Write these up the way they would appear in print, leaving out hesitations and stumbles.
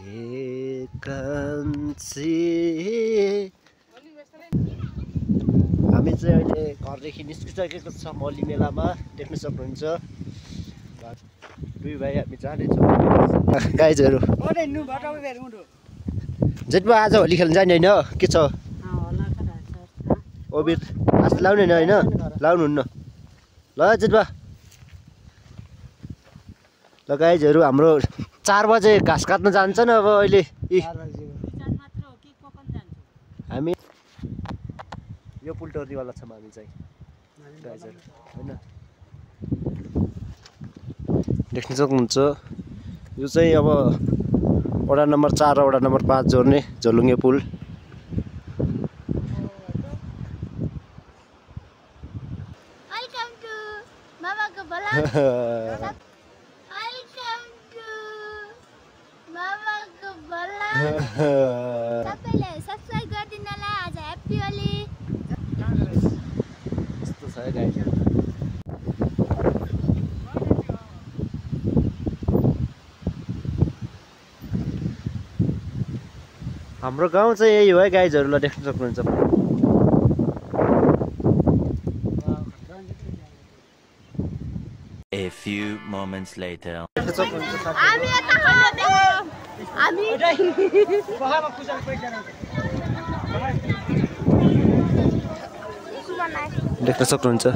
हामी चाहिँ अहिले घरदेखि निस्किसकेको छ मौली मेलामा देख्न सक्नुहुन्छ। दुई भाइ हामी जाँदैछौँ गाइजहरू। जेठमा आज होली खेल्न जाने होइन के छ ओबिर आज लाउने होइन लाउनुहुन्न ल जेठमा। ल गाइजहरू हाम्रो 4 बजे घाँस काट्न जान्छन् अब अहिले। हामी यो पुल टर्नीवाला छौँ हामी चाहिँ गाइजहरू होइन देख्न सक्नुहुन्छ। यो चाहिँ अब वडा नम्बर 4 र वडा नम्बर 5 जोड्ने झोलुङ्गे पुल। सबैले सब्स्क्राइब गरिदिनु होला। आज ह्यापी होली। यस्तो छ गाइजहरू। हाम्रो गाउँ चाहिँ यही हो है गाइजहरूलाई देख्न सक्नुहुन्छ। A few moments later. देख्न सक्नुहुन्छ।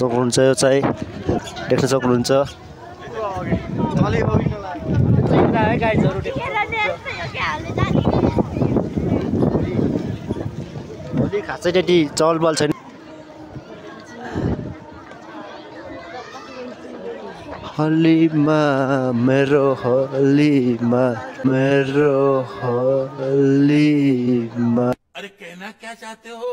सक्नुहुन्छ यो चाहिँ देख्न सक्नुहुन्छ। होली खासै त्यति चहलपहल छैन। होलीमा मेरो होलीमा मेरो होलीमा। अरे कहना क्या चाहते हो?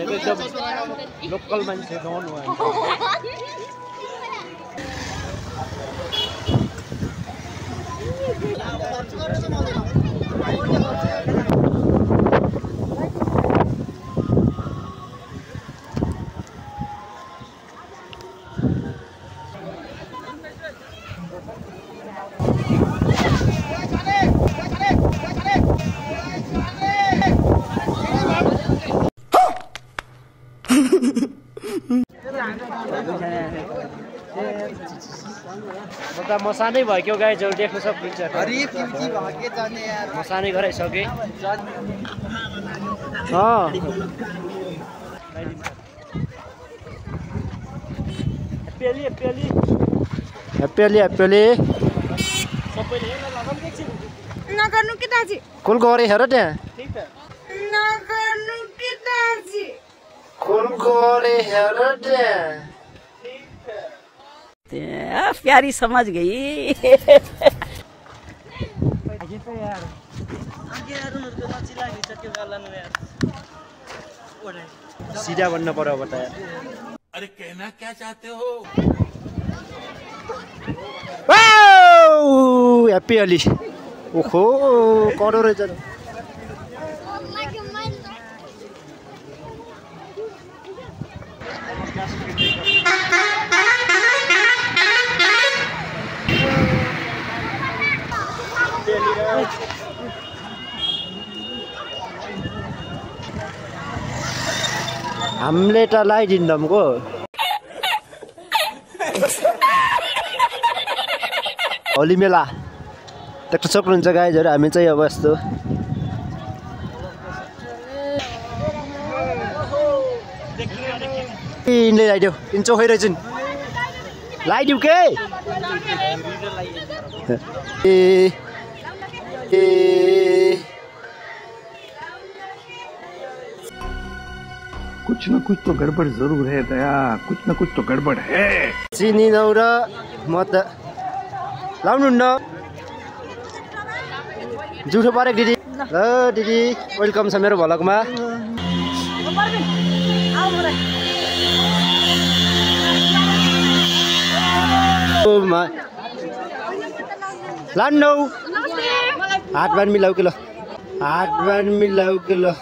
एकदम लोकल मान्छे गाउँ म सानै भएको गाइजहरू देख्न सक्नुहुन्छ। म सानै गराइसकेँ। नगर्नु के दाजु खोल गरे हेर त्यहाँ नगर्नु के दाजु खोल गरे हेर त्यहाँ प्यारी समझ गई। सीधा बन्न पर्यो अब त यार। अरे कहना क्या चाहते हो? ह्याप्पी होली। ओहो कडो रहेछ। हामीले त लगाइदिन्छौँ होली मेला देख्न सक्नुहुन्छ गाइजहरू। हामी चाहिँ अब यस्तो यिनले लगाइदेऊ यिन चोखै रहेछन् लगाइदेऊ के कुछ न कुछ तो गड़बड़ जरूर है दया, कुछ न कुछ तो गड़बड़ है। चिनी नौ र म त लाउनु न जुठो परेको दिदी ल दिदी वेलकम छ मेरो भ्लगमा लान्नौ हात बान मिलाउ कि ल हात बान मिलाउ कि ल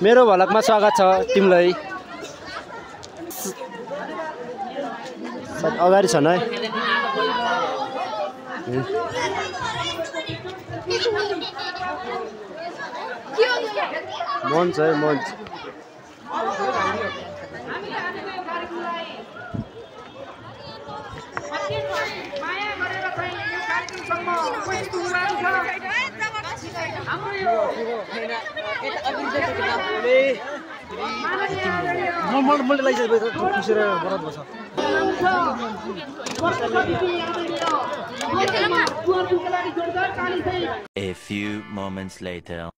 मेरो भ्लगमा स्वागत छ तिमीलाई अगाडि छ न मञ्च है मञ्च A few moments later.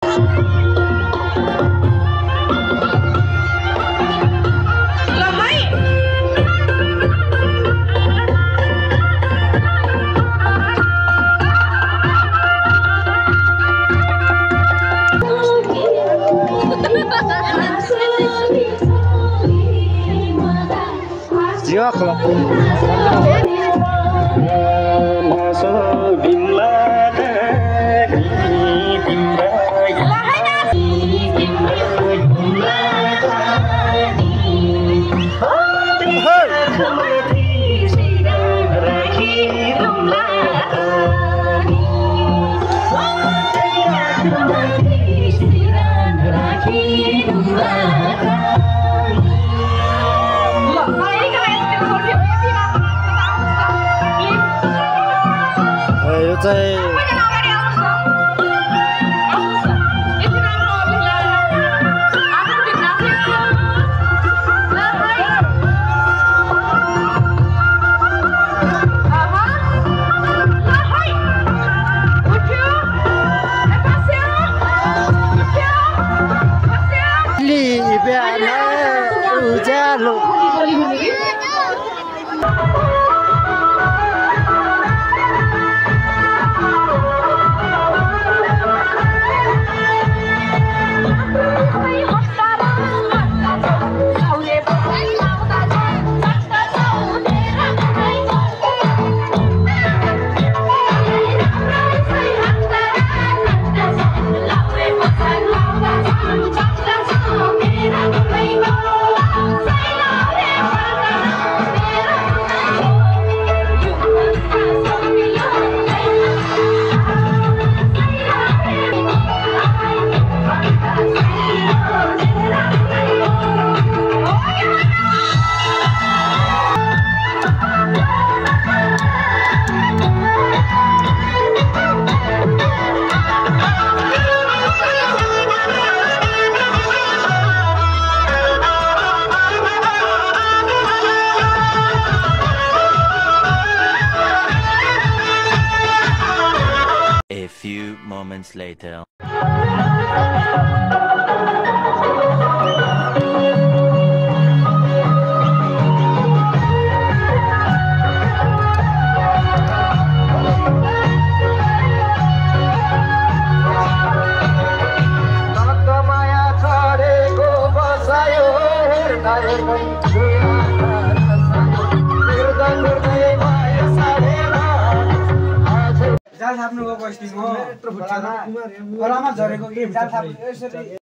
यो चाहिँ बिहान उज्यालो A few moments later. जाल थाप्नु गएको अस्ति म झरेको के जाल थाप्नु